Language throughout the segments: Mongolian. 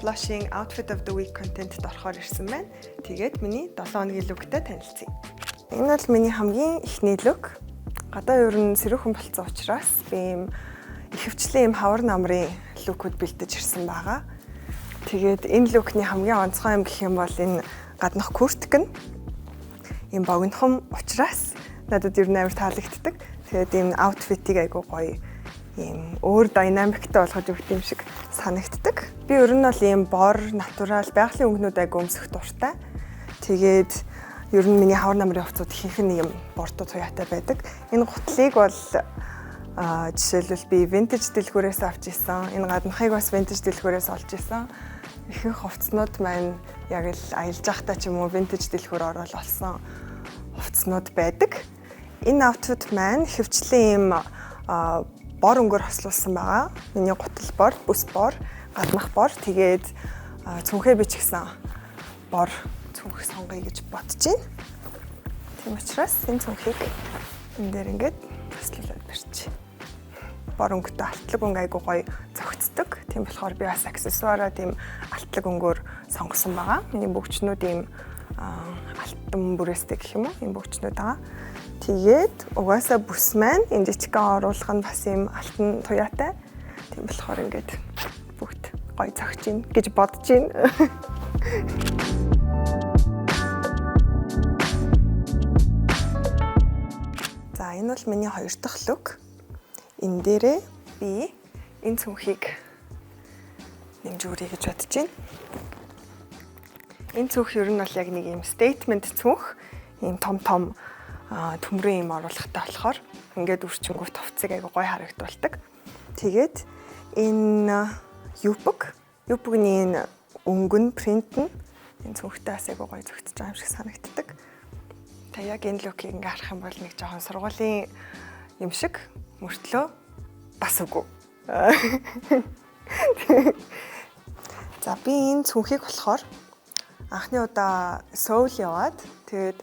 Blush-ийн Outfit of the Week контентод орохоор ирсэн байна. Тэгээд миний 7 хоногийн look тэй танилцъя. Энэ бол миний хамгийн эхний look. Гадаа ер нь сэрүүхэн болцсон учраас би ийм ихэвчлэн ийм хавар намрын look үүд бэлдэж ирсэн байгаа. Тэгээд энэ look ний хамгийн онцгой юм гэх юм бол энэ гаднах куртк нь ийм богинохон учраас надад ер нь амар таалагддаг. Тэгээд ийм outfit ыг айгуу гоё, ийм өөр динамиктай болгож өгдөг юм шиг санагддаг. Би ер нь бол ийм бор, natural, байгалийн өнгөнүүд айгуу өмсөх дуртай. Тэгээд ер нь миний хавар намрын хувцууд ихэнх нь юм бордоо туяатай байдаг. Энэ гутлыг бол жишээлбэл би vintage дэлгүүрээс авч исэн. Энэ гаднахыг бас vintage дэлгүүрээс олж исэн. Ихэнх хувцснууд маань яг л аялж байхдаа ч юм уу vintage дэлгүүр ороод олсон хувцснууд байдаг. Энэ outfit маань ихэвчлэн ийм бор өнгөөр хослуулсан байгаа. Миний гутал бор, бүс бор, гаднах бор, тэгээд цүнхээ би ч гэсэн бор цүнх сонгоё гэж бодож байна. Тийм учраас энэ цүнхийг энэ дээр ингээд хослуулад барьчих. Бор өнгөтэй алтлаг өнгө айгуу гоё зохицдог. Тийм болохоор би бас аксессуараа тийм алтлаг өнгөөр сонгосон байгаа. Миний бөгчнүүд ийм алтан бүрээстэй гэх юм уу? Ийм бөгчнүүд байгаа. Тэгээд угаасаа бүс маань энэ жижигхэн оруулах нь бас ийм алтан туяатай. Тийм болохоор ингээд бүгд гоё зохиж гин гэж бодож байна. За, энэ бол миний хоёр дахь look. Энэ дээрээ би энэ цүнхийг нэмж өгье гэж бодож байна. Энэ цүнх ер нь бол яг нэг юм statement цүнх, ийм том том төмрийн юм оруулахтай болохоор ингээд үрчингүүт хувцсыг айгу гоё харагдуулдаг. Тэгээд энэ юбкны энэ өнгөн print нь энэ цүнхтэй бас айгу гоё зөгтөж байгаа юм шиг санагддаг. Та яг энэ look ийг ингээ харах юм бол нэг жоохон сургуулийн юм шиг мөртлөө бас үгүй. За, би энэ цүнхийг болохоор анхны удаа Сөүл яваад, тэгээд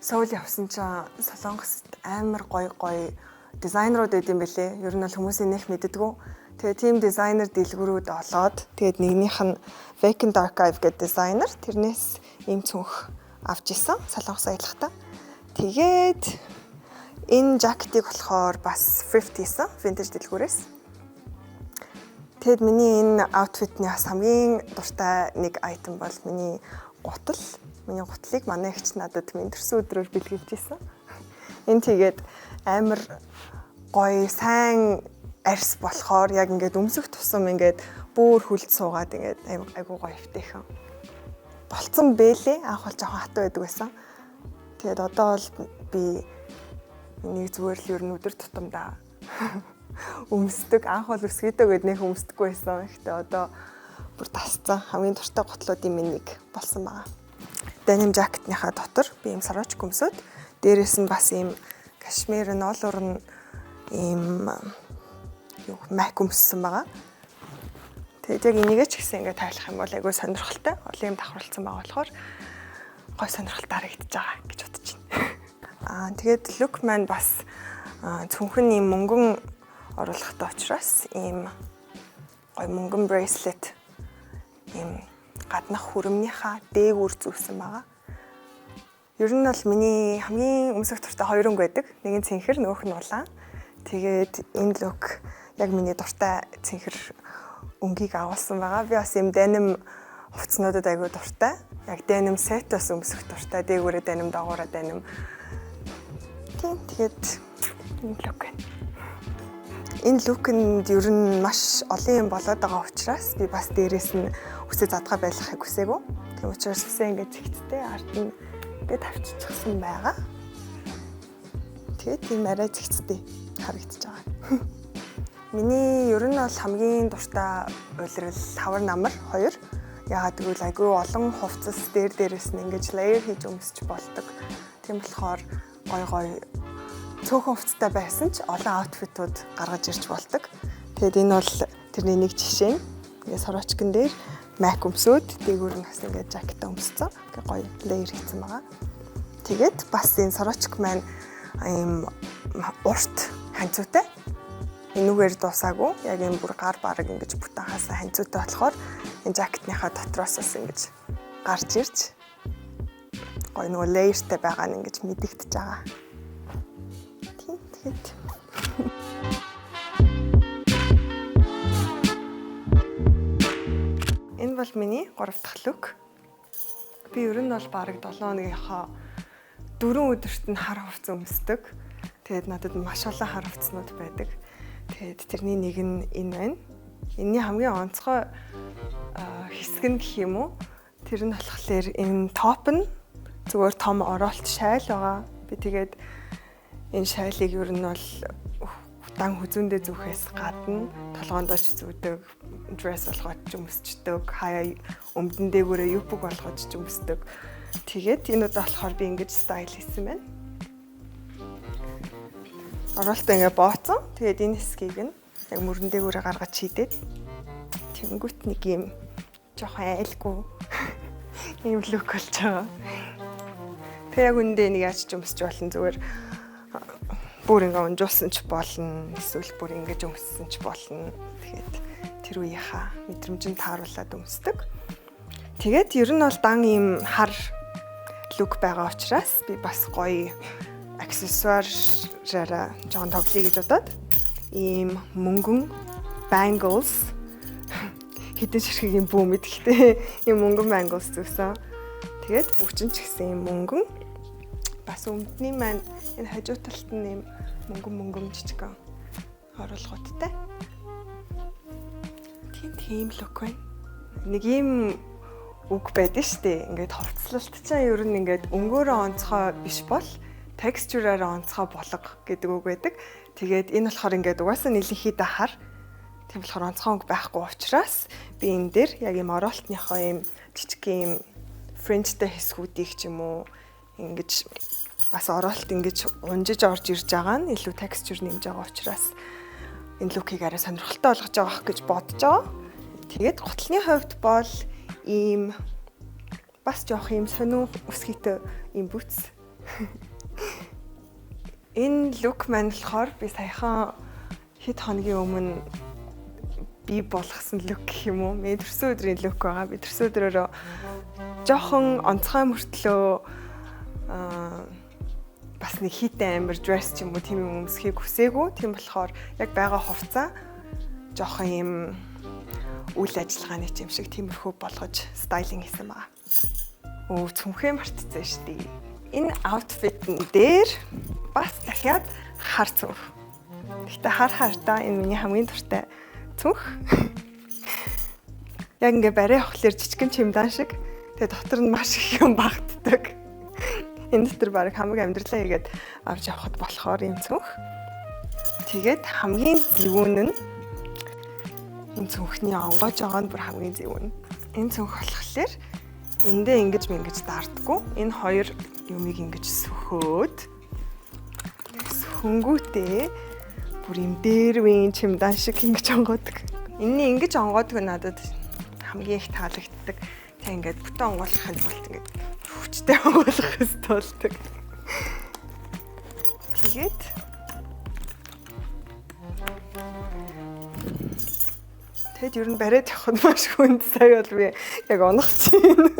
Сөүл явсан чинь Солонгост амар гоё гоё дизайнерууд байд юм бэлээ. Ер нь бол хүмүүсийн нэх мэддэггүй. Тэгээ тийм дизайнер дэлгүүрүүд олоод, тэгээд нэгнийх нь Vacant Archive гэдэг дизайнер, тэрнээс ийм цүнх авч исэн Солонгос аялахдаа. Тэгээд энэ жакетыг болохоор бас thrift хийсэн vintage дэлгүүрээс. Тэгэд миний энэ outfit ний бас хамгийн дуртай нэг item бол миний гутал. Миний гутлыг манай эгч надад миний төрсөн өдрөөр бэлгэлж исэн. Энэ тэгээд амар гоё сайн арьс болохоор яг ингээд өмсөх тусам ингээд бүр хүлд суугаад ингээд айгуу гоё эвтэйхэн болцсон бэлээ. Анх бол жоохон хатуу байдаг байсан. Тэгээд одоо бол би энийг зүгээр л ер нь өдөр тутамдаа өмсдөг. Анх бол өсгийдөө гэд нэх өмсдөггүй байсан. Гэхдээ одоо бүр тасцсан, хамгийн дуртай гутлуудын минь нэг болсон байгаа. Denim jacket-ийнхаа дотор би ийм сорочк өмсөд, дээрээс нь бас ийм кашмир ноолуур нь ийм юу майк өмссөн байгаа. Тэгээд яг энийгээ ч гэсэн ингээд тайлах юм бол айгүй сонирхолтой. Олон юм давхарлцсан байгаа болохоор гой сонирхолтой харагдаж байгаа гэж бодож байна. Тэгээд look маань бас цүнхэн ийм мөнгөн оруулахтай учраас ийм гой мөнгөн bracelet ийм гаднах хүрэмнийхаа дээгүүр зүүсэн байгаа. Ер нь бол миний хамгийн өмсөх дуртай хоёр өнгө байдаг. Нэг нь цэнхэр, нөгөөх нь улаан. Тэгээд энэ look яг миний дуртай цэнхэр өнгийг агуулсан байгаа. Би бас ийм denim хувцснуудад айгүй дуртай. Яг denim set бас өмсөх дуртай. Дээгүүрээ denim, доогуураа denim. Тийм, тэгээд энэ look байна. Энэ look энд ер нь маш олон юм болоод байгаа учраас би бас дээрээс нь үсээ задгаа байлгахыг хүсээгүй. Тийм учраас үсээ ингээд зэгцтэй ард нь ингээд тавьчихсан байгаа. Тэгээд тийм арай зэгцтэй харагдаж байгаа. Миний ер нь бол хамгийн дуртай улирал хавар намар хоёр. Яагаад гэвэл айгүй олон хувцас дээр дээрээс нь ингэж layer хийж өмсч болдог. Тийм болохоор гой гой цөөхөн хувцастай байсан ч олон outfit ууд гаргаж ирж болдог. Тэгээд энэ бол тэрний нэг жишээ. Ингээ сорочкон дээр майк өмсөөд, дээгүүр нь бас ингээд жакета өмссөн. Ингээ гоё layer хийсэн байгаа. Тэгээд бас энэ сорочк маань ийм урт ханцуутай. Энүүгээр дуусаагүй. Яг энэ бүр гар бараг ингэж бүтэн хаасан ханцуутай болохоор энэ жакетныхаа дотроос бас ингэж гарч ирж гоё нөгөө layer-тэй байгаа нь ингэж мэдэгдэж байгаа. Тийм, тэгэхэд энэ бол миний 3 дахь look. Би ер нь бол бараг 7 хоногийнхоо 4 өдөрт нь хар хувцас өмсдөг. Тэгээд надад маш олон хар хувцснууд байдаг. Тэгээд тэрний нэг нь энэ байна. Энийний хамгийн онцгой хэсэг нь гэх юм уу? Тэр нь болохоор энэ топ нь зүгээр том ороолт шайл байгаа. Би тэгээд энэ шайлыг ер нь бол дан хүзүүндээ зүүхээс гадна толгоондоо ч зүүдэг, dress болгоод ч өмсчдөг, хаяа өмдөн дээгүүрээ юбка болгоод ч өмсдөг. Тэгээд энэ удаа болохоор би ингэж style хийсэн байна. Ороолтоо ингээ бооцсон. Тэгээд энэ хэсгийг нь яг мөрөн дээгүүрээ гаргаж шийдээд тэнгүүт нэг юм жоохон айлгүй ийм look болж байгаа. Тэгээ яг үндэ нэг яаж ч өмсч болно, зүгээр бүр ингээ унжуулсан ч болно, эсвэл бүр ингэж өмссөн ч болно. Тэгээд тэр үеийнхаа мэдрэмжинд тааруулаад өмсдөг. Тэгээд ер нь бол дан ийм хар look байгаа учраас би бас гоё аксессуараараа жоохон тоглоё гэж бодоод ийм мөнгөн bangles, хэдэн ширхэг бүү мэдхтэй ийм мөнгөн bangles зүүсэн. Тэгээд бүчин ч гэсэн ийм мөнгөн, бас өмдний маань энэ хажуу талд нь ийм мөнгөн мөнгөн жижигэн оруулгуудтай. Тийм look байна. Нэг ийм үг байдаг штэ. Ингээд хувцлалт чинь ер нь ингээд өнгөөрөө онцгой биш бол texture-аараа онцгой болго гэдэг үг байдаг. Тэгээд энэ болохоор ингээд угаасаа нэлэнхийдээ хар. Тийм болохоор онцгой өнгө байхгүй учраас би энэ дээр яг ийм ороолтныхоо ийм жижиг ийм fringe-тэй хэсгүүдийг ч юм уу ингэж бас ороолт ингэж унжиж орж ирж байгаа нь илүү texture нэмж байгаа учраас энэ look-ийг арай сонирхолтой болгож байгаа гэж бодож байгаа. Тэгээд гутлын хувьд бол ийм бас жоох ийм сонин өсгийтэй ийм boots. Энэ look маань болохоор би саяхан хэд хоногийн өмнө бий болгосон look гэх юм уу? Миний төрсөн өдрийн look байгаа. Би төрсөн өдрөөрөө жоохон онцгой мөртлөө бас нэг хитэн амир dress ч юм уу тийм юм өмсөхийг хүсээгүй. Тийм болохоор яг байгаа хувцаа жоохон юм үйл ажиллагааны юм шиг тиймэрхүү болгож styling хийсэн байгаа. Өө, цүнхээ мартцсан шүү дээ. Энэ outfit-н дээр бас дахиад хар цүнх. Гэхдээ хар хартаа энэ миний хамгийн дуртай цүнх. Яг ингээ барай явахлаар жижигэн чемодан шиг. Тэгээ дотор нь маш их юм багтдаг. Энэ дотор баг хамаг амьдралаа хийгээд авч явхад болохоор юм цүнх. Тэгээд хамгийн зөвүүн нь энэ цүнхний онгойж байгаа нь бүр хамгийн зөвүүн. Энэ цүнх болохоор эндээ ингэж мингэж дардггүй. Энэ хоёр юмыг ингэж сөхөөд сөхөнгүүтээ бүр юм дээрвийн чемодан шиг ингэж онгоодог. Энэний ингэж онгоодог нь надад хамгийн их таалагддаг. Тэг ингээд бүтэн онгойлгохын тулд ингээд хүчтэй онгойлгох хэрэгтэй болдог. Тэгээд ер нь бариад явхад маш хүнд, сая бол би яг унах чинь.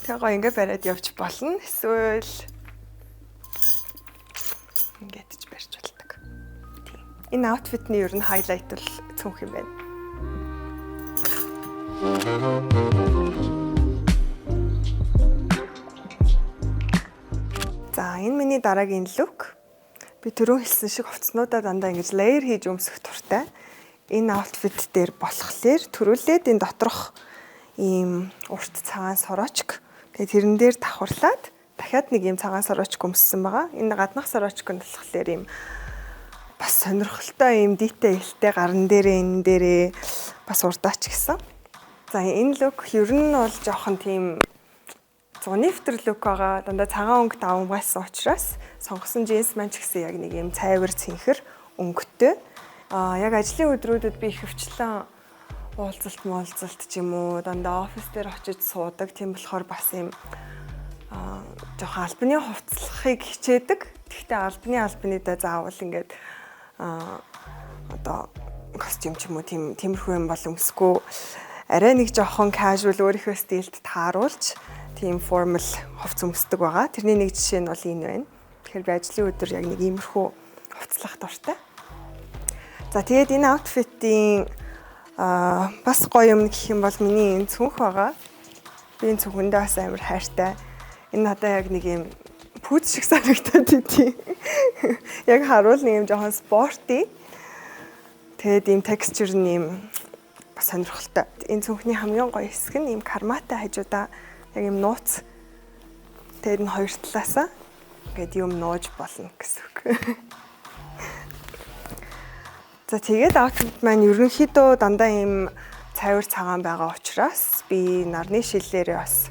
Тэгээ ингээ бариад явж болно. Эсвэл ингээд ч барьж болдог. Тийм. Энэ outfit-ний ер нь highlight бол цүнх юм байна. За, энэ миний дараагийн look. Би түрүүн хэлсэн шиг хувцснуудаа дандаа ингэж layer хийж өмсөх дуртай. Энэ outfit дээр болохоор төрүүлээд энэ доторх ийм урт цагаан сорочк. Тэгээ тэрэн дээр давхарлаад дахиад нэг ийм цагаан сорочк өмссөн байгаа. Энэ гаднах сорочк нь болохоор ийм бас сонирхолтой ийм detail-тэй гаран дээрээ энэ дээрээ бас урдаач гэсэн. За, энэ look ер нь бол жоохон тийм зуны нэвтэр look байгаа. Дандаа цагаан өнгө давамгайлсан учраас сонгосон джинс маань ч гэсэн яг нэг юм цайвар цэнхэр өнгөтэй. Яг ажлын өдрүүдэд би ихэвчлэн уулзалт муулзалт ч юм уу дандаа офис дээр очиж суудаг. Тийм болохоор бас юм жоохон албаны хувцлахыг хичээдэг. Гэхдээ албаныдаа заавал ингээд одоо костюм ч юм уу тиймэрхүү юм бол өмсөхгүй, арай нэг жоохон casual өөрийнхөө стилд тааруулж тийм formal хувцас өмсдөг байгаа. Тэрний нэг жишээ нь бол энэ байна. Тэгэхээр би ажлын өдөр яг нэг иймэрхүү хувцлах дуртай. За, тэгээд энэ outfit-ийн бас гоё юм гэх юм бол миний энэ цүнх байгаа. Би энэ цүнхэндээ бас амар хайртай. Энэ надад яг нэг юм пүүз шиг санагдаад идэв. Яг харуул нэг юм жоохон sporty. Тэгээд ийм texture нь ийм бас сонирхолтой. Энэ цүнхний хамгийн гоё хэсэг нь ийм карматай, хажуудаа яг ийм нууц. Тэгээд энэ хоёр талаасаа ингээд юм нууж болно гэсэн үг. За, тэгээд outfit маань ерөнхийдөө дандаа ийм цайвар цагаан байгаа учраас би нарны шилээрээ бас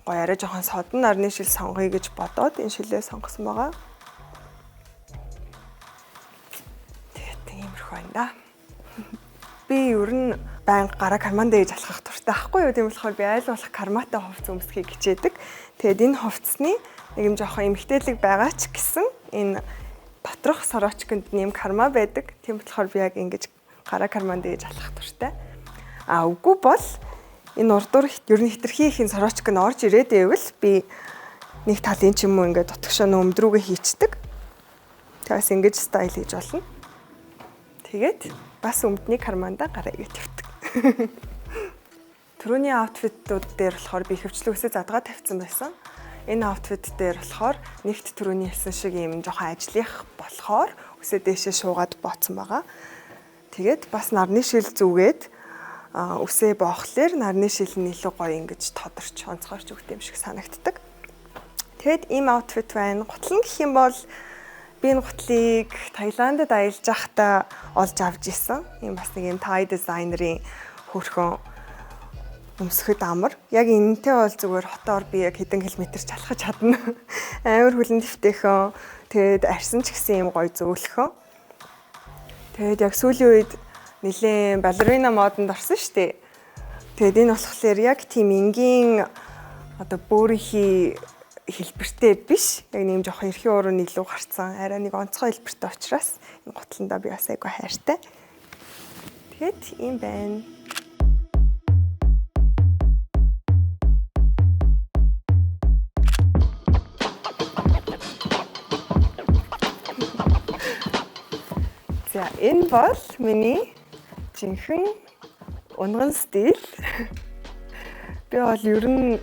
гоё арай жоохон содон нарны шил сонгоё гэж бодоод энэ шилээ сонгосон байгаа. Тэгээд тиймэрхүү байна да. Би ер нь байнга гараа карман дээж алхах дуртай ахгүй юу. Тийм болохоор би аль болох карматай хувцас өмсөхийг хичээдэг. Тэгээд энэ хувцсны нэг юм жоохон эмэгтэйлэг байгаа ч гэсэн энэ доторх сорочконд нэм карма байдаг. Тийм болохоор би яг ингэж гараа карман дээж алхах дуртай. А үгүй бол энэ урдуур ер нь хэтэрхий их энэ сорочк нь орж ирээд байвал би нэг талын ч юм уу ингээд дутагшаа өмдрүүгээ хийчдэг. Тэгээс ингэж style хийж болно. Тэгээд бас өмдний карманда гараа игээд явдаг. Түрүүний outfit-ууд дээр болохоор би ихэвчлэн үсээ задгаа тавьсан байсан. Энэ outfit дээр болохоор нэгт түрүүний хэлсэн шиг ийм жоохон ажлынх болохоор үсээ дээшээ шуугаад бооцсон байгаа. Тэгээд бас нарны шил зүгээд үсээ боохлоор нарны шил нь илүү гоё ингэж тодорч, онцгойрч өгдөг юм шиг санагддаг. Тэгэд ийм outfit байна. Гутал нь гэх юм бол би энэ гутлыг Таиландд аялж байхдаа олж авч исэн. Ийм бас нэг ийм Thai дизайнерын хөөрхөн, өмсөхөд амар. Яг энэнтэй бол зүгээр хотоор би яг хэдэн километр чалхаж чадна. Амар хүлэн дэвтэйхэн. Тэгээд арьсан ч гэсэн юм гоё зөөлхөн. Тэгээд яг сүүлийн үед нэлээд балерина модонд орсон шүү дээ. Тэгээд энэ болохоор яг тийм энгийн одоо бөөрийнхий хэлбэртэй биш. Яг нэг жоохон эрхийн уруу нь илүү гарцсан. Арай нэг онцгой хэлбэртэй учраас энэ гутландаа би бас айгүй хайртай. Тэгээд ийм байна. За, энэ бол миний жинхэнэ унган стил. Би бол ер нь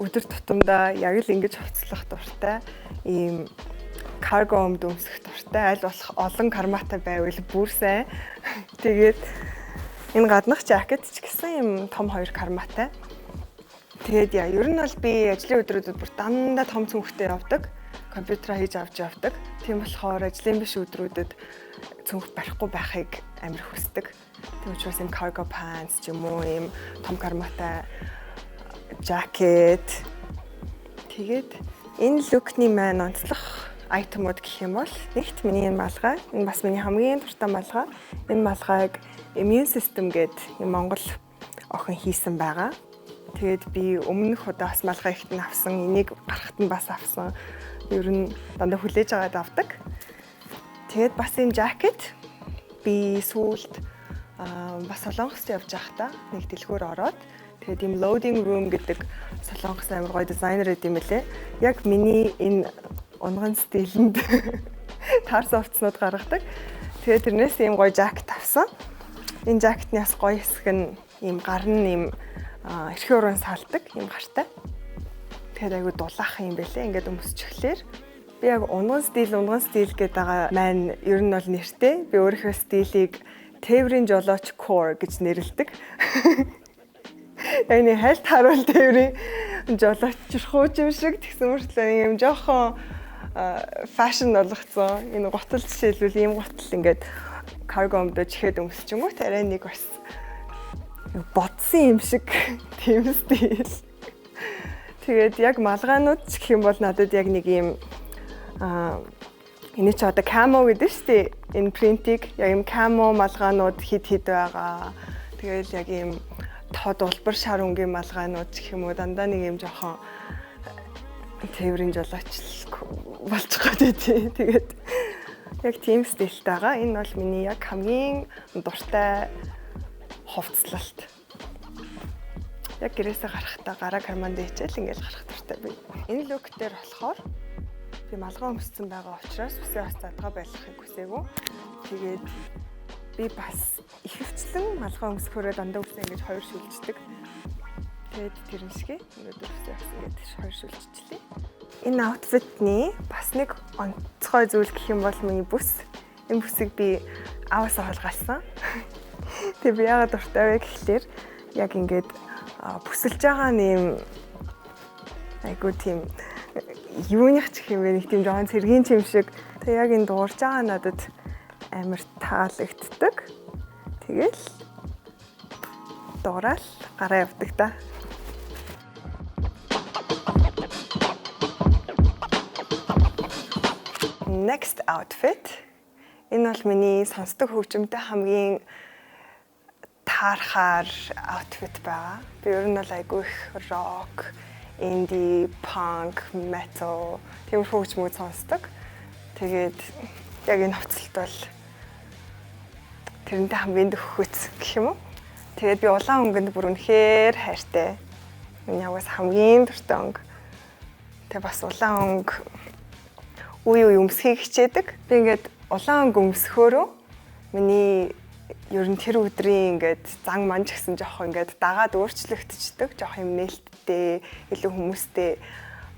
өдөр тутамдаа яг л ингэж хувцлах дуртай. Ийм карго өмд өмсөх дуртай. Аль болох олон карматай байвал бүр сайн. Тэгээд энэ гаднах жакет ч гэсэн ийм том хоёр карматай. Тэгээд яа, ер нь бол би ажлын өдрүүдэд бүр дандаа том цүнхтэй явдаг. Компьютераа хийж авч явдаг. Тийм болохоор ажлын биш өдрүүдэд цүнх барихгүй байхыг амар хүсдэг. Тийм учраас ийм cargo pants ч юм уу, ийм том карматай жакет. Тэгээд энэ look-ний маань онцлох item ууд гэх юм бол нэгт миний энэ малгай. Энэ бас миний хамгийн дуртай малгай. Энэ малгайг Immune System гэдэг энэ Монгол охин хийсэн байгаа. Тэгээд би өмнөх удаа бас малгай ихт нь авсан. Энийг гарахт нь бас авсан. Ер нь дандаа хүлээж аваад авдаг. Тэгээд бас энэ жакет би сүүлд бас Солонгост явж байхдаа нэг дэлгүүр ороод, тэгээд ийм Loading Room гэдэг Солонгос амар гоё дизайнер байд юм лээ. Яг миний энэ унган стилэнд таарсан хувцснууд гаргадаг. Тэгээд тэрнээс ийм гоё жакет авсан. Энэ жакетны бас гоё хэсэг нь ийм гар нь ийм эрхийн уран салдаг ийм гартай. Тэгээд айгу дулаахан юм байлээ. Ингээд өмсчихлээр би яг унган стил, унган стил гэдэг байгаа маань ер нь бол нэртэй. Би өөрийнхөө стилийг тээврийн жолооч core гэж нэрлэдэг. Яг нэг хальт харуул тээврийн жолоочрхууч юм шиг тэгсэн мөртлөө юм жоохон fashion болгоцсон. Энэ гутал жишээлбэл ийм гутал ингээд карго өмдөө чихээд өмсчингүүт арай нэг бас бодсон юм шиг тийм стил. Тэгээд яг малгайнууд ч гэх юм бол надад яг нэг ийм энэ ч одоо camo гэдэг шүү дээ. Энэ print-ийг яг ийм camo малгайнууд хид хид байгаа. Тэгэл яг ийм тод улбар шар өнгийн малгайнууд гэх юм уу, дандаа нэг юм жоохон Тээврийн жолооч болчих гээд тий. Тэгээд яг тийм стилтэй байгаа. Энэ бол миний яг хамгийн дуртай хувцлалт. Яг гэрээсээ гарахдаа гараа карманд ичээл ингээл гарах дуртай би. Энэ look дээр болохоор би малгай өмссөн байгаа учраас үсээ бас задгаа байлгахыг хүсээгүй. Тэгээд би бас ихэвчлэн малгай өмсөхөөрөө дандаа үсээ ингэж хоёр шүлждэг. Тэгээд тэрэн шиг өнөөдөр үсээ бас ингэж хоёр шүлжчихлээ. Энэ outfit ний бас нэг онцгой зүйл гэх юм бол миний бүс. Энэ бүсийг би ааваасаа хулгайлсан. Тэгээ би яагаад дуртай вэ гэхлээр яг ингээд бүсэлж байгаа нэм айгу тийм юуных ч гэх юм бэ, нэг тийм жоохон цэргийн чим шиг. Тэгээ яг энэ дуурж байгаа надад амар таалагддаг. Тэгэл дуурал гараа явдаг та. Next outfit. Энэ бол миний сонсдог хөгжимтэй хамгийн таархаар outfit байгаа. Би ер нь бол айгүй их rock, indie, punk, metal тиймэрхүү хөгжмүүд сонсдог. Тэгээд яг энэ хувцалт бол тэрнтэй хамгийн дөхөхөц гэх юм уу. Тэгээд би улаан өнгөнд бүр үнэхээр хайртай. Миний угаас хамгийн дуртай өнгө. Тэгээ бас улаан өнгө үе үе өмсөхийг хичээдэг. Би ингээд улаан өнгө өмсөхөөрөө миний ер нь тэр өдрийн ингээд зан манж гэсэн жоох ингээд дагаад өөрчлөгдчихдөг. Жоох юм нээлттэй, илүү хүмүүстэй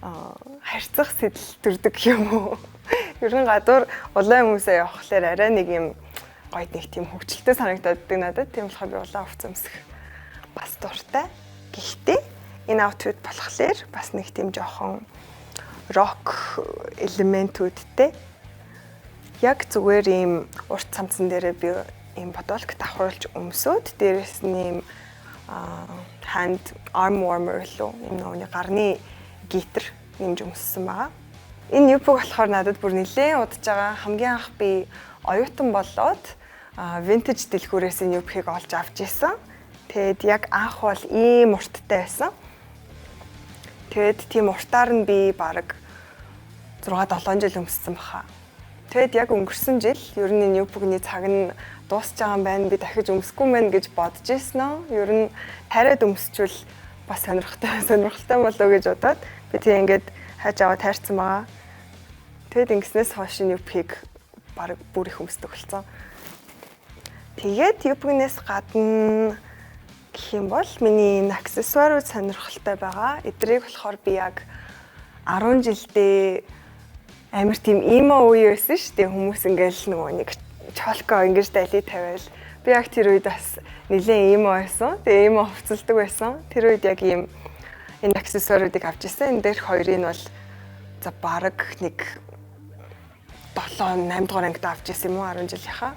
харьцах сэтэл төрдөг юм уу. Ер нь гадуур улаан хүмүүсээ явахлаар арай нэг юм гоё нэг тийм хөгжилтэй санагдаад надад. Тийм болохоор би улаан хувцас өмсөх бас дуртай. Гэхдээ энэ outfit болохоор бас нэг тийм жоохон рок элементүүдтэй. Яг зүгээр ийм урт цамцан дээрээ би ийм бодолк давхруулж өмсөөд дээрээс нь ийм hand arm warmer лөө ийм нөгөө гарны гитэр нэмж өмссөн байгаа. Энэ юбка болохоор надад бүр нэлээд удаж байгаа. Хамгийн анх би оюутан болоод vintage дэлгүүрээс энэ юбкийг олж авч исэн. Тэгээд яг анх бол ийм урттай байсан. Тэгээд тийм уртаар нь би бараг 6-7 жил өмссөн баха. Тэгэд яг өнгөрсөн жил ер нь энэ юбкны цаг нь дуусч байгаа юм байна. Би дахиж өмсөхгүй мэн гэж бодож ирсэн нөө. Ер нь тариад өмсчвэл бас сонирхолтой болов гэж бодоод би тийм ингээд хайж аваад тайрцсан байгаа. Тэгэд ингэснээс хойш энэ юбкийг бараг бүр их өмсдөг болсон. Тэгээд юбкнээс гадна гэх юм бол миний энэ аксессуарууд сонирхолтой байгаа. Эдрийг болохоор би яг 10 жилдээ амар тийм emo үе байсан шүү дээ. Хүмүүс ингээл нөгөө нэг чолко ингэж дали тавиал. Би яг тэр үед бас нэлээд emo байсан. Тэгээ emo хувцалдаг байсан. Тэр үед яг ийм энэ аксессуаруудыг авч ирсэн. Энэ дээрх хоёрыг нь бол за бараг нэг 7 8 дугаар ангид авч ирсэн юм уу 10 жилийнхаа.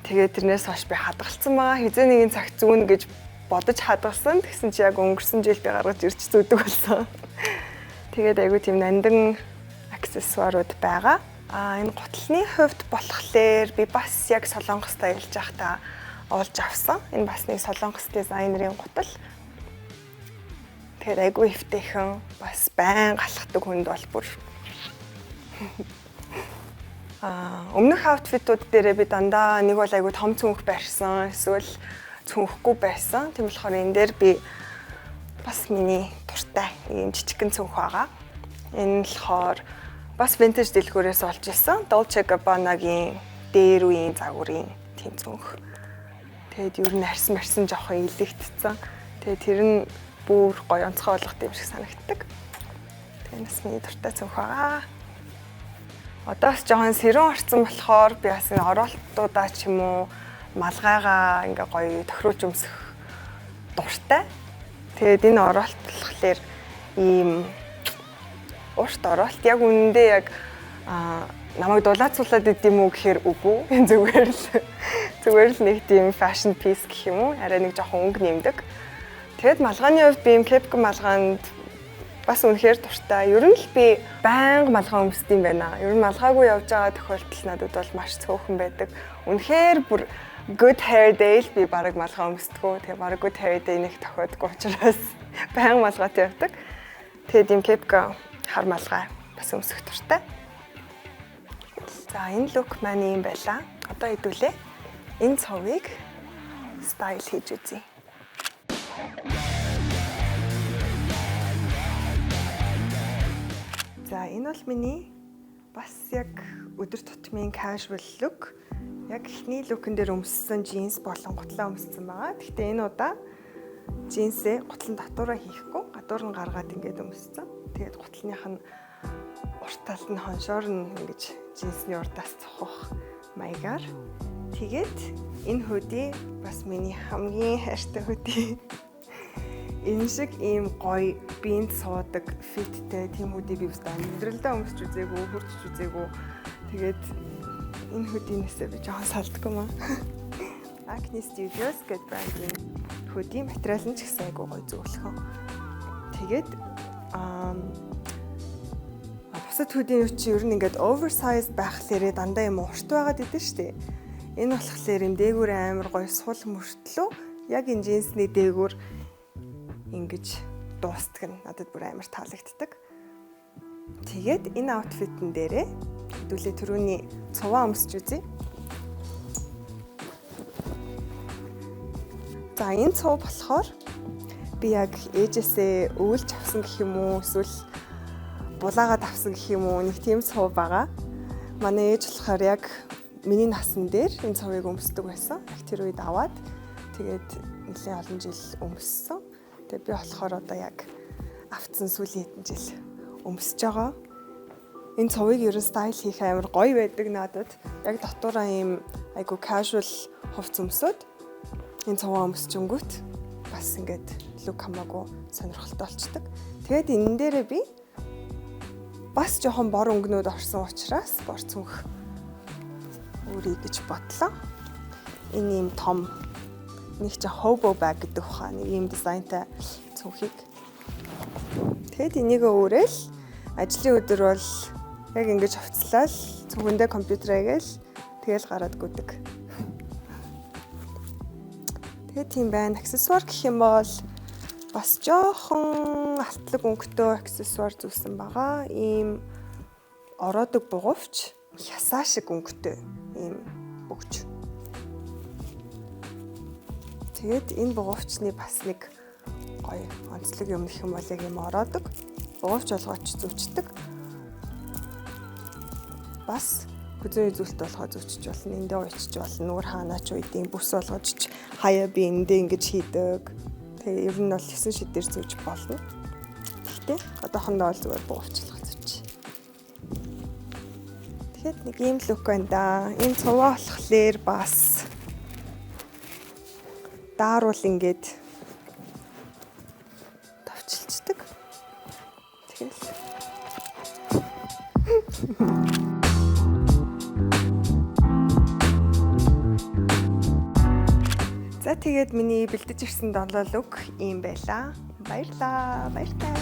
Тэгээд тэрнээс хойш би хадгалсан байгаа. Хизээ нэгэн цагт зүүнэ гэж бодож хадгалсан. Тэгсэн чи яг өнгөрсөн жил би гаргаж ирж зүүдэг болсон. Тэгээд айгүй тийм нандин аксессуарууд байгаа. Энэ гутлын хувьд болохоор би бас яг Солонгост аялж байхдаа олж авсан. Энэ бас нэг Солонгос дизайнерын гутал. Тэгэхээр айгүй эвтэйхэн, бас байн галхдаг хүнд бол бүр. Өмнөх outfit ууд дээрээ би дандаа нэг бол айгүй том цүнх барьсан, эсвэл цүнхэхгүй байсан. Тийм болохоор энэ дээр би бас миний дуртай нэг юм жижигхэн цүнх байгаа. Энэ болохоор бас vintage дэлгүүрээс олж ирсэн. Dolce Gabbana-гийн дээр үеийн загварын тийм цүнх. Тэгээд ер нь арьсан марсан жоохон илэгдсэн. Тэгээд тэр нь бүр гоё онцгой болгох юм шиг санагддаг. Тэгээд бас миний дуртай цүнх байгаа. Одоо бас жоохон сэрүүн орцсон болохоор би бас энэ ороолтуудаа ч юм уу малгайгаа ингээ гоё тохируулж өмсөх дуртай. Тэгээд энэ ороолт болохоор ийм урт ороолт яг үнэндээ яг намайг дулаацуулаад идэм үү гэхээр үгүй. Зүгээр л нэг тийм fashion piece гэх юм уу? Арай нэг жоохон өнгө нэмдэг. Тэгэд малгайны хувьд би юм кепка малгайнд бас үнэхээр дуртай. Ер нь л би байнга малгай өмсдөг юм байна. Ер нь малгайгүй явж байгаа тохиолдол надад бол маш цөөхөн байдаг. Үнэхээр бүр good hair day л би бараг малгай өмсдөггүй. Тэгээ бараг good hair day нэг тохиодгүй учраас байнга малгайтай явдаг. Тэгээд юм кепка Хар малгай бас өмсөх дуртай. За, энэ look маань ийм байлаа. Одоо хэдүүлээ энэ цовыг style хийж үзье. За, энэ бол миний бас яг өдөр тутмын casual look. Яг эхний look эн дээр өмссөн джинс болон гутлаа өмссөн байгаа. Гэхдээ энэ удаа джинсээ гутлан татвараа хийхгүй, гадуур нь гаргаад ингээд өмссөн. Тэгээд гутлных нь урт талд нь хоншоор нь ингэж джинсний урдаас цухах маягаар. Тэгээд энэ hoodie бас миний хамгийн хайртай hoodie. Энэ шиг ийм гоё биед суудаг fit тэй тийм hoodie би өстой амьдралдаа өмсч үзээгүй, хурдж үзээгүй. Тэгээд энэ hoodie нээсээ би жоохон салдаггүй маа. Acne Studios гэдэг брендийн hoodie, материал нь ч гэсэн айгүй гоё зөвлөхөө. Тэгээд бусад hoodie нүүд чи ер нь ингээд oversize байхлаарэ дандаа юм урт байгаад идэв штэ. Энэ болохоор юм дээгүүр амар гоё сул мөртлөө яг энэ джинсний дээгүүр ингэж дуустдаг нь надад бүр амар таалагддаг. Тэгээд энэ outfit эн дээрээ хэдүүлээ түрүүний цуваа өмсч үзье. За, энэ цув болохоор би яг ээжээсээ өвлж авсан гэх юм уу, эсвэл булаагаад авсан гэх юм уу, нэг тийм цув байгаа. Манай ээж болохоор яг миний насан дээр энэ цувыг өмсдөг байсан. Яг тэр үед аваад, тэгээд нэлээд олон жил өмссөн. Тэгээд би болохоор одоо яг авцсан сүүлийн хэдэн жил өмсөж байгаа. Энэ цувыг ерөн style хийх амар гоё байдаг надад. Яг дотоороо ийм айгу casual хувцас өмсөд энэ цуваа өмсчөнгүүт бас ингээд look хамаагүй сонирхолтой болчдөг. Тэгээд энэ дээрээ би бас жоохон бор өнгөнүүд орсон учраас бор цүнх өөрий гэж бодлоо. Энэ ийм том нэг чи hobo bag гэдэг ухаа, нэг ийм дизайнтай цүнхийг. Тэгээд энийг өөрөөл ажлын өдөр бол яг ингэж хувцлал, цүнхэндээ компьютер аягаал, тэгэл гараад гүдэг. Тэгээд тийм байна. Аксессуар гэх юм бол бас жоохон алтлаг өнгөтэй аксессуар зүүсэн байгаа. Ийм ороодог бугуувч, хясаа шиг өнгөтэй ийм бөгж. Тэгээд энэ бугуувчны бас нэг гоё онцлог юм гэх юм бол яг юм ороодог. Бугуувч олгооч зүүчдэг. Бас хүзээ үзүүлэлт болгоо зүүчж болно. Эндээ уйчж болно. Нүур хаанач уйдын бүс болгож хаяа би эндээ ингэж хийдэг. Тэгээ ер нь бол 9 шидээр зүүж болно. Гэхдээ одоохондоо бол зүгээр бугуувчлах зүүч. Тэгэхэд нэг ийм look байна да. Энэ цуваа болохоор бас daarуул ингээд товчилчдаг. Тэгэл. За, тэгээд миний бэлдэж ирсэн долоо look ийм байлаа. Баярлаа. Баяртай.